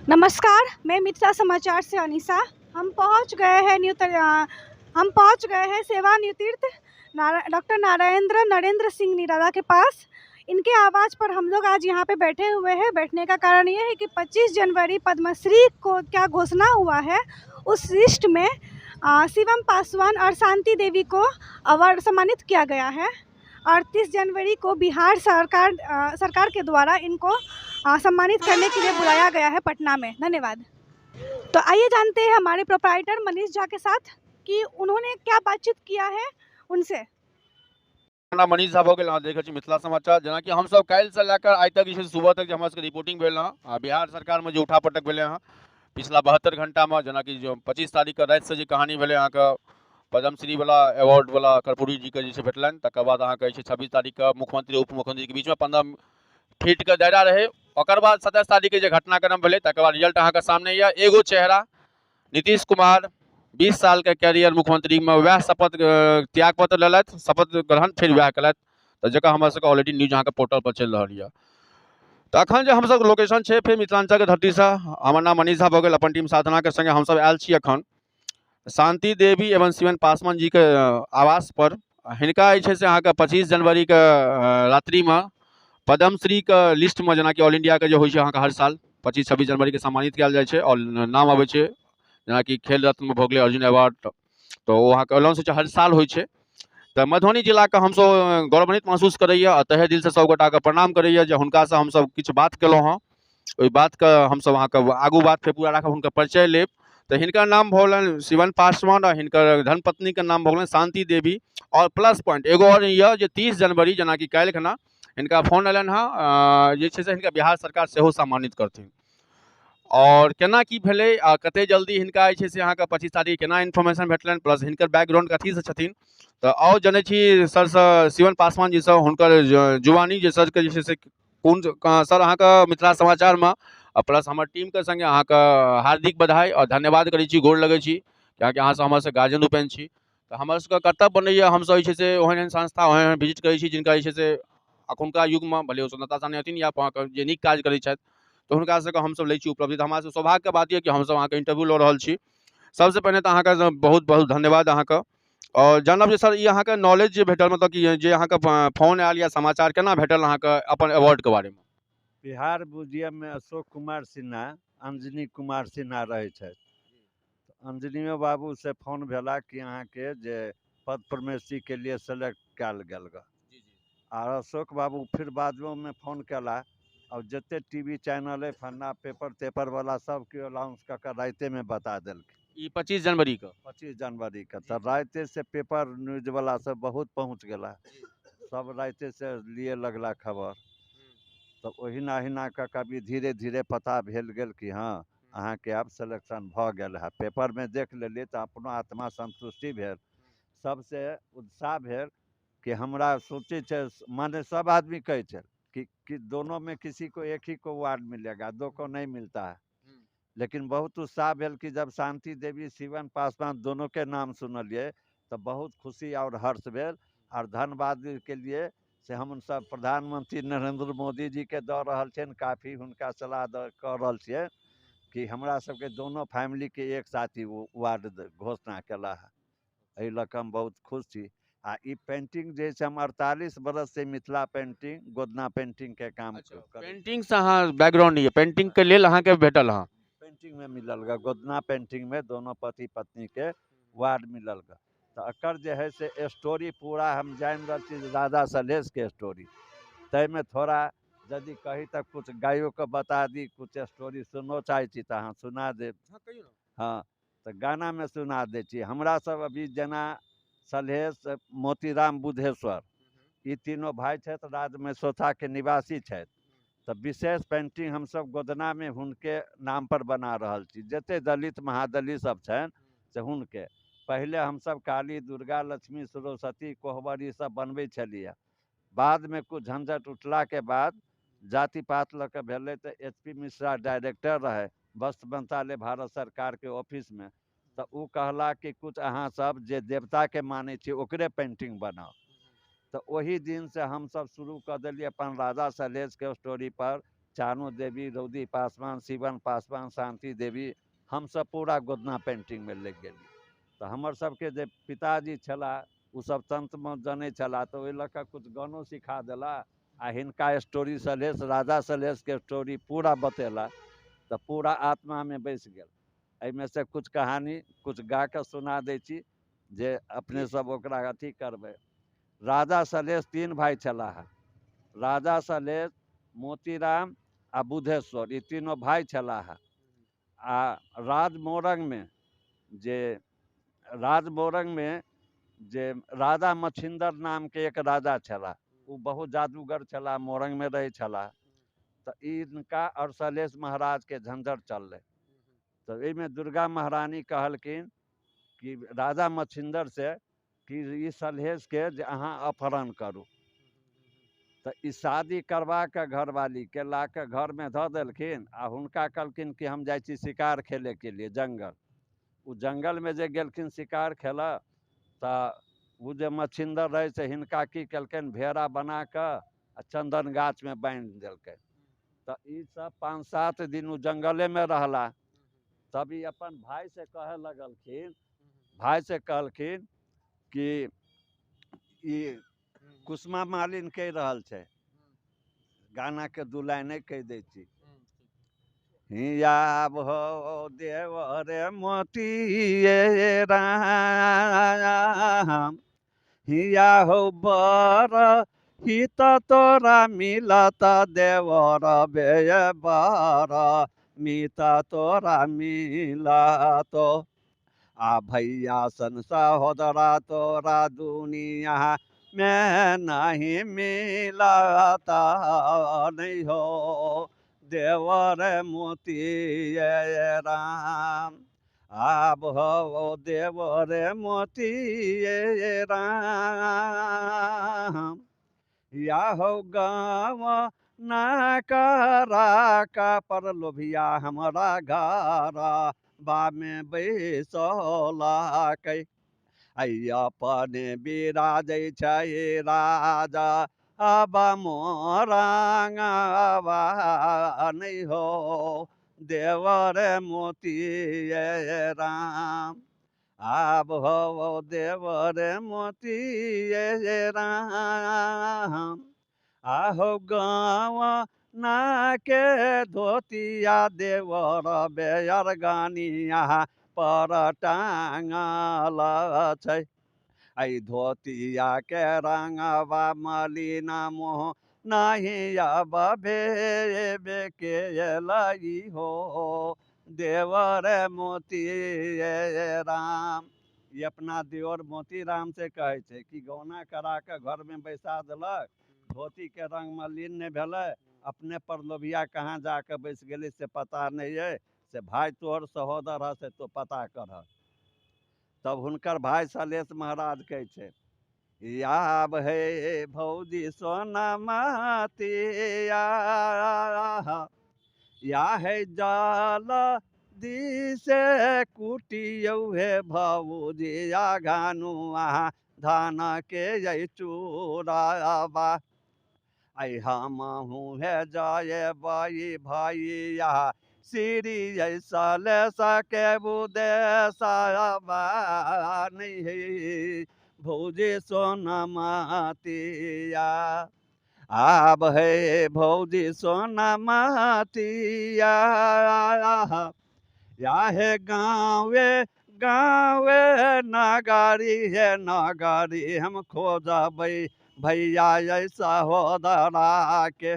नमस्कार, मैं मिथिला समाचार से अनीसा। हम पहुंच गए हैं हम पहुंच गए हैं सेवानिवृत्त डॉक्टर नारायण नरेंद्र सिंह निराला के पास। इनके आवाज़ पर हम लोग आज यहाँ पे बैठे हुए हैं। बैठने का कारण ये है कि 25 जनवरी पद्मश्री को क्या घोषणा हुआ है, उस लिस्ट में शिवम पासवान और शांति देवी को अवार्ड सम्मानित किया गया है और 30 जनवरी को बिहार सरकार के द्वारा इनको सम्मानित करने के लिए बुलाया गया है पटना में। धन्यवाद। तो आइए जानते हैं हमारे प्रोप्राइटर मनीष झा के साथ कि उन्होंने क्या बातचीत किया है उनसे। नाम मनीष झा भऽ गेल। अहाँ देखै छी मिथिला समाचार। जेनाकि हमसब काल्हिसँ लए कऽ आइ तक जे छै सुबह तक जे हमरा सबके रिपोर्टिंग भेल हँ, आ बिहार सरकारमे जे उठापटक भेलै हँ पिछला 72 घंटामे, जेनाकि जो 25 तारीखके रातिसँ जे कहानी भेलै अहाँके पद्मश्री वाला अवार्ड वाला कर्पूरी जीके जे छै भेटलनि, तकर बाद अहाँके जे छै 26 तारीखके मुख्यमंत्री उप मुख्यमंत्रीके बीचमे 15 फीटके दायरा रहै, ओकर बाद 27 तारीखके जे घटनाक्रम भेलै तकर बाद रिजल्ट अहाँके सामने यऽ। एगो चेहरा नीतीश कुमार 20 सालके कैरियर मुख्यमंत्रीमे वएह शपथ त्यागपत्र लेलथि, शपथ ग्रहण फेर वएह केलथि, तऽ जकर हमरा सबके ऑलरेडी न्यूज अहाँके पोर्टल पर चलि रहल यऽ। तऽ अखन जे हमसब लोकेशन छै फेर मिथिलाञ्चलके धरतीसँ, हमर नाम मनीष झा भऽ गेल, अपन टीम साधनाके सङ्गे हमसब आयल छी अखन शांति देवी एवं शिवन पासवान जीके आवास पर। हिनका जे छै से अहाँके 25 जनवरीके रात्रिमे पद्मश्रीके लिस्टमे, जेनाकि ऑल इंडियाके जे होइ छै अहाँके हर साल 25-26 जनवरीके सम्मानित कयल जाइ छै आओर नाम अबै छै, जेनाकि खेल रत्नमे भऽ गेलै अर्जुन अवार्ड, तऽ ओ अहाँके अनाउंस होइ छै, हर साल होइ छै। तऽ मधुबनी जिलाके हमसब गौरवान्वित महसूस करैए आ तहे दिलसँ सब गोटाके प्रणाम करैए जे हुनकासँ हमसब किछु बात केलहुँ हँ। ओहि बातके हमसब अहाँके आगू बात फेर पूरा राखब, हुनकर परिचय लेब। तऽ हिनकर नाम भऽ गेलनि शिवन पासवान आ हिनकर धर्मपत्नीके नाम भऽ गेलनि शांति देवी। आओर प्लस पॉइंट एगो आओर यऽ जे 30 जनवरी जेनाकि काल्हि खना हिनका फोन अयलनि हँ, जे छै से हिनका बिहार सरकार सेहो सम्मानित करथिन। आओर केना की भेलै आ कते जल्दी हिनका जे छै से अहाँके 25 तारीख केना इन्फॉर्मेशन भेटलनि, प्लस हिनकर बैकग्राउंड कथीसँ छथिन, तऽ आउ जनै छी सरसँ, शिवन पासवान जीसँ हुनकर जुबानी जे सरके जे छै से कोन। सर, अहाँके मिथिला समाचारमे आ प्लस हमर टीमके सङ्गे अहाँके हार्दिक बधाई आओर धन्यवाद करै छी, गोर लगै छी, किएकि अहाँसब हमर सबके गार्जियन रूपेण छी। तऽ हमर सबके कर्तव्य बनैए, हमसब जे छै से ओहन एहन संस्था ओहन एहन विजिट करै छी जिनका जे छै से अखुनका युगमे भले ओ स्वतंत्रता सेनानी हथिन या अहाँके जे नीक काज करै छथि, तऽ हुनका सबके हमसब लै छी उपलब्धि। तऽ हमरा सबके सौभाग्यके बात यऽ कि हमसब अहाँके इंटरव्यू लऽ रहल छी। सबसँ पहिने तऽ अहाँके बहुत बहुत धन्यवाद अहाँके। आओर जानब जे सर ई अहाँके नॉलेज जे भेटल, मतलब कि जे अहाँके फोन आयल या समाचार केना भेटल अहाँके अपन अवार्डके बारेमे? बिहार म्यूजियममे अशोक कुमार सिन्हा, अंजनी कुमार सिन्हा रहै छथि। अंजनियो बाबूसँ फोन भेला कि अहाँके जे पद्म परमेश्वरीके लिए सेलेक्ट कयल गेल गऽ। आर अशोक बाबू फिर बादोमे फोन केला आओर जते टीवी चैनल अइ फन्ना पेपर तेपर वाला सब केओ अनाउंस कऽ कऽ रातिमे बता देलखिन। ई 25 जनवरीके? 25 जनवरीके। तऽ रातिसँ पेपर न्यूज वाला सब बहुत पहुँच गेला, सब रातिसँ लिए लगला खबर। तऽ ओहिना अहिना कऽ कऽ अभी धीरे धीरे पता भेल गेल कि हँ अहाँके आब सिलेक्शन भऽ गेल है। पेपरमे देख लेलियै तऽ अपनो आत्मा संतुष्टि भेल, सबसँ उत्साह भेल कि हमरा सोचै छै, माने सब आदमी कहै छै कि दोनों में किसी को एक ही को वार्ड मिलेगा, दो को नहीं मिलता है। लेकिन बहुत उत्साह भेल कि जब शांति देवी शिवन पासवान दोनों के नाम सुनलियै तऽ बहुत खुशी और हर्ष भेल। और धन्यवाद के लिए से हम सब प्रधानमंत्री नरेंद्र मोदी जी के दऽ रहल छियनि, काफी हुनका सलाह दऽ कऽ रहल छियै कि हमरा सबके दोनों फैमिली के एक साथ ही वार्ड घोषणा केला है। एहि लऽ कऽ हम बहुत खुश छी। आ ई पेंटिंग जे छै हम 48 बरस से मिथिला पेंटिंग, गोदना पेंटिंग के काम पेंटिंग से अहाँ बैकग्राउंड यऽ, पेंटिंग के लेल अहाँके भेटल हँ? पेंटिंग में मिलल ग, गोदना पेंटिंग में दोनों पति पत्नी के वार्ड मिलल ग। तऽ एकर जे है से स्टोरी पूरा हम जानि रहल छी राजा सलहेश के स्टोरी, ताहिमे थोड़ा यदि कही तऽ कुछ गाइयो के बता दी, कुछ स्टोरी सुनो चाहै छी तऽ अहाँ सुना देब। हँ, तऽ गानामे सुना दै छी। हमरा सब अभी जेना सलहेश, मोतीराम, बुधेश्वर ई तीनों भाइ छथि, राज्यमे सोथाके निवासी छथि। तऽ विशेष पेंटिंग हमसब गोदनामे हुनके नाम पर बना रहल छी। जते दलित महादलित सब छनि से हुनके। पहिले हमसब काली, दुर्गा, लक्ष्मी, सरस्वती, कोहबर ई सब बनबै छलियै। बादमे कुछ झंझट उठलाके बाद जाति पात लऽ कऽ भेलै तऽ एच.पी. मिश्रा डायरेक्टर रहै वस्त्र मंत्रालय भारत सरकारके ऑफिसमे, तऽ ओ कहला कि कुछ अहाँ सब जे देवताके मानै छी ओकरे पेंटिंग बनाउ। तऽ ओहि दिनसँ हमसब शुरू कऽ देलियै अपन राजा सलहेशके स्टोरी पर चानो देवी, रौदी पासवान, शिवन पासवान, शान्ति देवी, हमसब पूरा गोदना पेन्टिंगमे लागि गेली। तऽ हमर सबके जे पिताजी छलाह ओसब तन्त्रमे जनै छलाह, तऽ ओहि लऽ कऽ किछु गानो सिखा देला आ हिनका स्टोरी सलहेश, राजा सलहेशके स्टोरी पूरा बतेला, तऽ पूरा आत्मामे बसि गेल। एहिमे से कुछ कहानी कुछ गा कऽ सुना दै छी जे अपने सब ओकरा अथी करबै। राजा सलहेश 3 भाइ छलाह, राजा सलहेश, मोतीराम आ बुधेश्वर, ई तीनों भाइ छलाह। आ राजमोरंगमे जे राजा मछिंदर नामके एक राजा छलाह, ओ बहुत जादूगर छलाह, मोरंगमे रहै छलाह। तऽ इनका आओर सलहेश महाराजके झंझट चललै। तऽ एहिमे दुर्गा महारानी कहलखिन कि राजा मछिंदर से कि ई सलहेशके जे अहाँ अपहरण करू। तऽ ई शादी करवा कऽ घरवालीके ला कऽ घरमे धऽ देलखिन आ हुनका कहलखिन कि हम जाइ छी शिकार खेलैके लिए जंगल। ओ जंगलमे जे गेलखिन शिकार खेलऽ, तऽ ओ जे मछिंदर रहै से हिनका की केलकनि, भेड़ा बना कऽ आ चन्दन गाछमे बान्हि देलकनि। तऽ ई सब 5-7 दिन ओ जंगलेमे रहला। तब ई अपन भाय से कहऽ लगलखिन, भाय से कहलखिन कि ई कुसमा मालिन कहि रहल छै, गानाके 2 लाइन कहि दै छी। हियाब हो देवर मोतिये राम, हिया हो बर हित तोरा मिलत देवर बेबर मित तोरा मिलत, आ भैया सन सहोदरा तोरा दुनिया में नहीं मिलत नहीं हो देवर मोतिये राम, आब हो देवर मोतिये राम, या हो गाँव ना करा का पर लोभिया हमारा घर बा में बैसला कै, अपने बिराजै छै राजा अब मोरांगवा नहीं हो देवर मोतिये राम, आब हो देवर मोतिये राम, आहो गाँव ना के धोतिया देवर बेयर गानिया पर टांगल छै, ऐ धोतिया के रंगवा मलिना मोह नहीं अब भेबे के लई हो देवर मोतिये राम। ई अपना देवर मोती राम से कहै छै कि गौना करा कऽ घरमे बैसा देलक, धोती के रंग मलिन नहि भेलै, अपने पर लोभिया कहाँ जाके बैस गेलै से पता नहि अइ, से भाय तोहर सहोदर ह से तो पता करह। तब हुनकर भाय सलहेश महाराज कहै छै, आब हे भौजी सोना मातिया, या हे जल दिसे कुटियौ हे भौजी आघानु अहाँ धान के जय चूड़ाबा, ऐ हमहूँ हे जयबै भैया श्री सलहेश के बुदेशबा नहीं भौजी सोनमतिया, आब हे भौजी सोनमतिया, या हे गाँवे गाँवे नगरी हे नगरी हम खोजबै भैया ऐ सहोदरा के,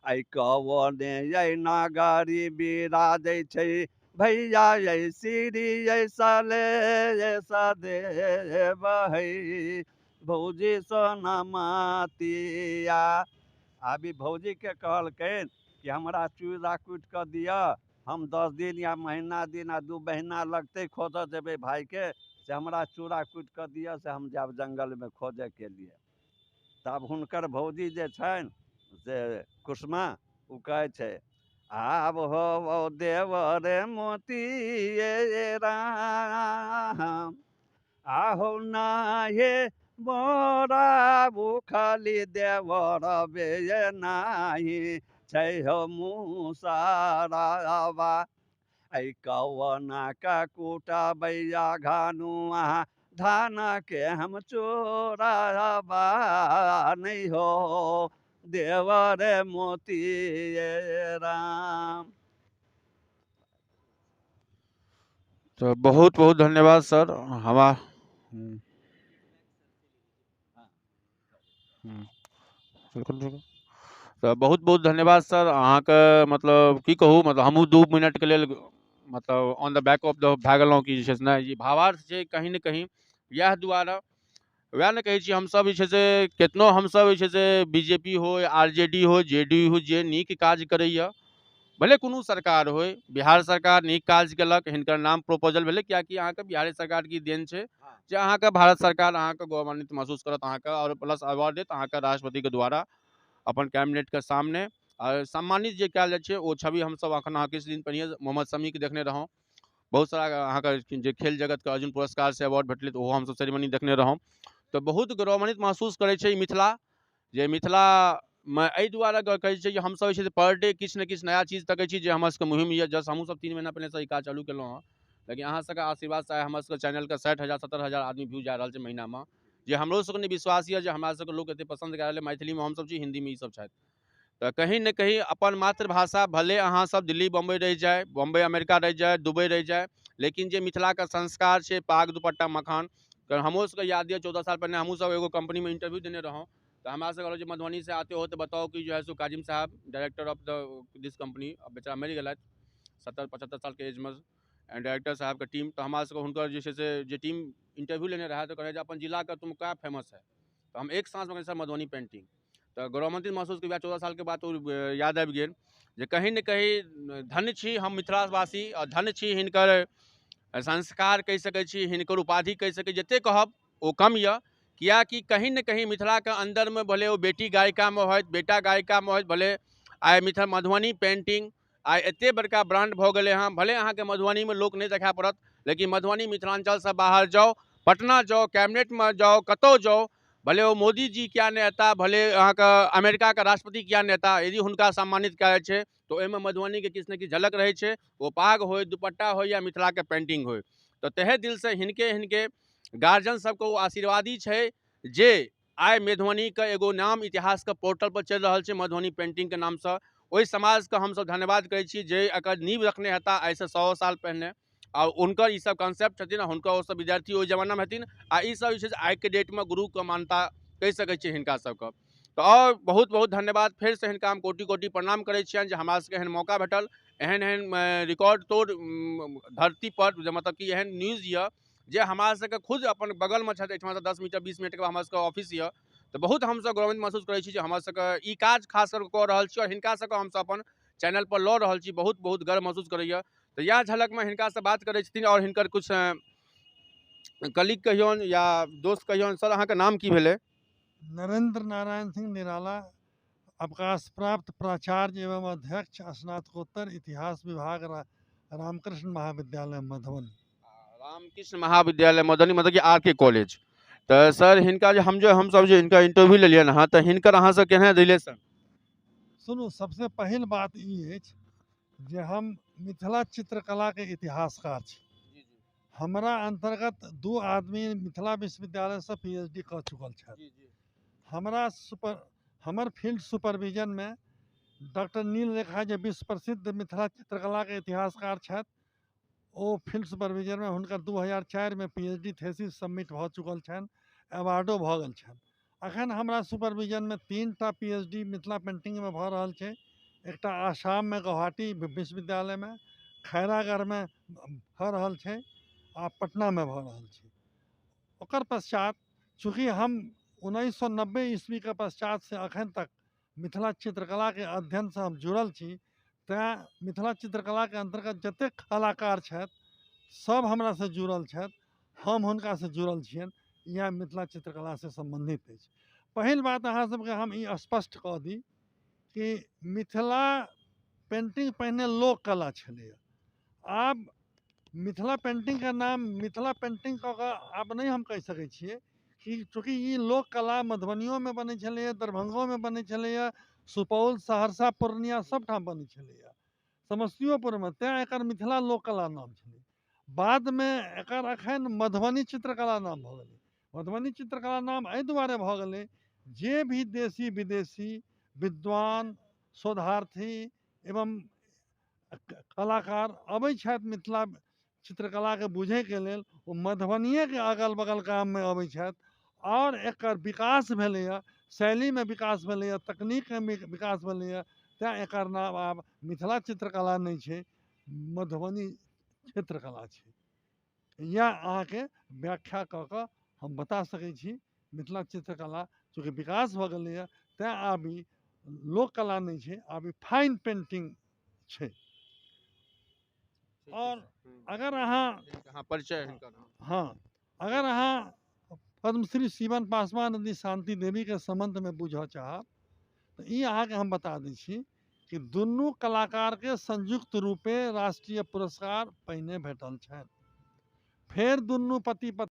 ऐ कवने ऐ नगरी बिराजै छै भैया ऐ श्री ऐ सलहेश देव है भौजी सोनमतिया। आब ई भौजीके कहलकनि कि हमरा चूड़ा कुटि कऽ दिअ, हम 10 दिन या महीना दिन आ 2 महीना लगतै खोजऽ जेबै भाइके, से हमरा चूड़ा कुटि कऽ दिअ से हम जायब जंगलमे खोजैके लिए। तब हुनकर भौजी जे छनि से कुसमा, ओ कहै छै, आब हो देवर मोतिये राम, आहो नाहे मोरा बुखली देवर बे नाही छै हो मुसरवा। ऐ कौना का कुटबैया घनुआ धान के हम चोरबा नहीं हो देवर मोतिये राम। तऽ बहुत बहुत धन्यवाद सर। हमरा तऽ बहुत बहुत धन्यवाद सर अहाँके, मतलब की कहू, मतलब हमहूँ 2 मिनटके लेल मतलब on the back of the भए गेलहुँ कि जे छै से नहि, ई भावार्थ छै कहीं ने कहीं। इएह दुआरे वएह ने कहै छी हमसब जे छै से केतनो हमसब जे छै से बी जे पी होइ, आर जे डी होइ, जे डी यू होइ, जे नीक काज करैए, भले कोनो सरकार होइ, बिहार सरकार नीक काज केलक, हिनकर नाम प्रपोजल भेलै, किएकि अहाँके बिहारे सरकारके देन छै जे अहाँके भारत सरकार अहाँके गौरवान्वित महसूस करत अहाँके, आओर प्लस अवार्ड देत अहाँके राष्ट्रपतिके द्वारा अपन कैबिनेटके सामने आओर सम्मानित जे कयल जाइ छै। ओ छवि हमसब एखन अहाँ किछु दिन पहिने मोहम्मद शमीके देखने रहौं, बहुत सारा अहाँके जे खेल जगतके अर्जुन पुरस्कार से अवार्ड भेटलै, तऽ ओहो हमसब सेरेमनी देखने रहौं। तऽ बहुत गौरवान्वित महसूस करै छै मिथिला, जे मिथिलामे एहि दुआरे कहै छै जे हमसब जे छै से पर डे किछु ने किछु नया चीज तकै छी, जे हमर सबके मुहिम यऽ। जस्ट हमहूँ सब 3 महीना पहिनेसँ ई काज चालू केलहुँ हँ, लेकिन अहाँ सबके आशीर्वादसँ आइ हमर सबके चैनलके 60,000 70,000 आदमी व्यू जा रहल छै महीनामे, जे हमरो सबके नहि विश्वास यऽ जे हमरा सबके लोक एते पसन्द कए रहल अइ। मैथिलीमे हमसब छी, हिन्दीमे ई सब छथि। तऽ कहीं ने कहीं अपन मातृभाषा, भले अहाँ सब दिल्ली बम्बई रहि जाए, बम्बई अमेरिका रहि जाए, दुबई रहि जाए, लेकिन जे मिथिलाके संस्कार छै, पाग दुपट्टा मखान, हमरो सबके याद यऽ 14 साल पहिने हमहूँ सब एगो कंपनीमे इंटरव्यू देने रहौं, तऽ हमरा सबके कहलक जे मधुबनी से आते हो तो बताओ कि जो है सो काजिम साहब director of the this company, अब बेचारा मरि गेलथि 70-75 सालके एजमे, एंड डायरेक्टर साहबके टीम, तऽ हमरा सबके हुनकर जे छै से जे टीम इंटरव्यू लेने रहै, तऽ कहै जे अपन जिलाके तुम क्या फेमस है, तऽ हम एक साँसमे कहै सर मधुबनी पेंटिंग। तऽ गौरवान्वित महसूस केलियै, 14 सालके बाद ओ याद आबि गेल जे कहीं ने कहीं धन्य छी हम मिथिलावासी, आओर धन्य छी हिनकर संस्कार कहि सकै छी, हिनकर उपाधि कहि सकै छी, जतेक कहब ओ कम यऽ, किएकि कहीं ने कहीं मिथिलाके अन्दरमे भले ओ बेटी गायिकामे होथि, बेटा गायिकामे होथि, भले आइ मिथिला मधुबनी पेंटिंग आइ एते बड़का ब्रांड भऽ गेलै हँ, भले अहाँके मधुबनीमे लोक नहि देखा पड़त, लेकिन मधुबनी मिथिलाञ्चलसँ बाहर जाउ, पटना जाउ, कैबिनेटमे जाउ, कतहु जाउ, भले ओ मोदी जी किया नहि एता, भले अहाँके अमेरिकाके राष्ट्रपति किया नहि एता, यदि हुनका सम्मानित कयल जाइ छै तऽ ओहिमे मधुबनीके किछु ने किछु झलक रहै छै, ओ पाग होइ, दुपट्टा होइ या मिथिलाके पेंटिंग होइ। तऽ तहे दिलसँ हिनके हिनके गार्जियन सबके ओ आशीर्वादी छै जे आइ मधुबनीके एगो नाम इतिहासके पोर्टल पर चलि रहल छै मधुबनी पेंटिंगके नामसँ। ओहि समाजके हमसब धन्यवाद करै छी जे एकर नींव रखने हेता आइसँ 100 साल पहिने, आ हुनकर ई सब कॉन्सेप्ट छथिन, आ हुनकर ओ सब विद्यार्थी ओहि जमानामे हेथिन, आ ई सब जे छै से आइके डेटमे गुरुके मान्यता कहि सकै छियै हिनका सबके। तऽ आओर बहुत बहुत धन्यवाद, फेरसँ हिनका हम कोटि कोटि प्रणाम करै छियनि जे हमरा सबके एहन मौका भेटल, एहन एहन रिकॉर्ड तोड़ धरती पर, जे मतलब कि एहन न्यूज यऽ जे हमरा सबके खुद अपन बगलमे छथि, एहिठमासँ 10 मीटर 20 मिनटके बाद हमरा सबके ऑफिस यऽ। तऽ बहुत हमसब गौरवान्वित महसूस करै छी जे हमरा सबके ई काज खास कऽ कऽ रहल छी, आओर हिनका सबके हमसब अपन चैनल पर लऽ रहल छी, बहुत बहुत गर्व महसूस करैए। तऽ इएह झलकमे हिनकासँ बात करै छथिन आओर हिनकर किछु कलीग कहियौन या दोस्त कहियौन। सर अहाँके नाम की भेलै? नरेंद्र नारायण सिंह निराला, अवकाश प्राप्त प्राचार्य एवं अध्यक्ष स्नातकोत्तर इतिहास विभाग, रामकृष्ण महाविद्यालय मधुबनी। रामकृष्ण महाविद्यालय मधुबनी, मतलब कि आर के कॉलेज। तऽ सर हिनका जे हम जे हमसब जे हिनका इंटरव्यू लेलियनि हँ, तऽ हिनकर अहाँसँ केहन रिलेशन? सुनू, सबसे पहिल बात ई अछि जे हम मिथिला चित्रकलाके इतिहासकार छी। हमरा अंतर्गत 2 आदमी मिथिला विश्वविद्यालयसँ PhD कऽ चुकल छथि। हमर फील्ड सुपरविजनमे डॉक्टर नील रेखा जे विश्व प्रसिद्ध मिथिला चित्रकलाके इतिहासकार छथि, ओ फील्ड सुपरविजनमे हुनकर 2004मे PhD thesis submit भऽ चुकल छनि, अवार्डो भऽ गेल छनि। अखन हमरा सुपरविजनमे 3टा PhD Mithila पेंटिंगमे भऽ रहल छै। एकटा आसाममे गुवाहाटी विश्वविद्यालयमे, खैरागढ़मे भऽ रहल छै, आ पटनामे भऽ रहल छै। ओकर पश्चात चूँकि हम 1990 ईस्वीके पश्चात से अखन तक मिथिला चित्रकलाके अध्ययनसँ हम जुड़ल छी, तैँ मिथिला चित्रकलाके अन्तर्गत जतेक कलाकार छथि सब हमरासँ जुड़ल छथि, हम हुनकासँ जुड़ल छियनि। इएह मिथिला चित्रकलासँ सम्बन्धित अछि। पहिल बात अहाँ सबके हम ई स्पष्ट कऽ दी कि मिथिला पेंटिंग पहिने लोक कला छलैए, आब मिथिला पेंटिंगके नाम मिथिला पेंटिंग कऽ कऽ आब नहि हम कहि सकै छियै कि चूँकि ई लोक कला मधुबनियोमे बनै छलैए, दरभंगोमे बनै छलैए, सुपौल, सहरसा, पूर्णिया सबठाम बनै छलैए, समस्तियोपुरमे, तेँ एकर मिथिला लोककला नाम छलै। बादमे एकर एखन मधुबनी चित्रकला नाम भऽ गेलै। मधुबनी चित्रकला नाम एहि दुआरे भऽ गेलै जे भी देशी विदेशी विद्वान, शोधार्थी एवं कलाकार अबै छथि मिथिला चित्रकलाके बुझैके लेल, ओ मधुबनिएके अगल बगल गाममे अबै छथि आओर एकर विकास भेलैए, शैलीमे विकास भेलैए, तकनीकमे विकास भेलैए, तेँ एकर नाम आब मिथिला चित्रकला नहि छै, मधुबनी चित्रकला छै। इएह अहाँके व्याख्या कऽ कऽ हम बता सकै छी। मिथिला चित्रकला चूँकि विकास भऽ गेलैए तेँ आब ई लोककला नहि छै, आब ई फाइन पेन्टिंग छै। और अगर अहाँ परिचय हिनकर। हाँ, अगर अहाँ पद्मश्री शिवन पासवान यदि शान्ति देवीके सम्बन्धमे बुझऽ चाहब तऽ ई अहाँके हम बता दै छी कि दुनू कलाकारके संयुक्त रूपे राष्ट्रीय पुरस्कार पहिने भेटल छनि। फेर दुनू पति पत्नी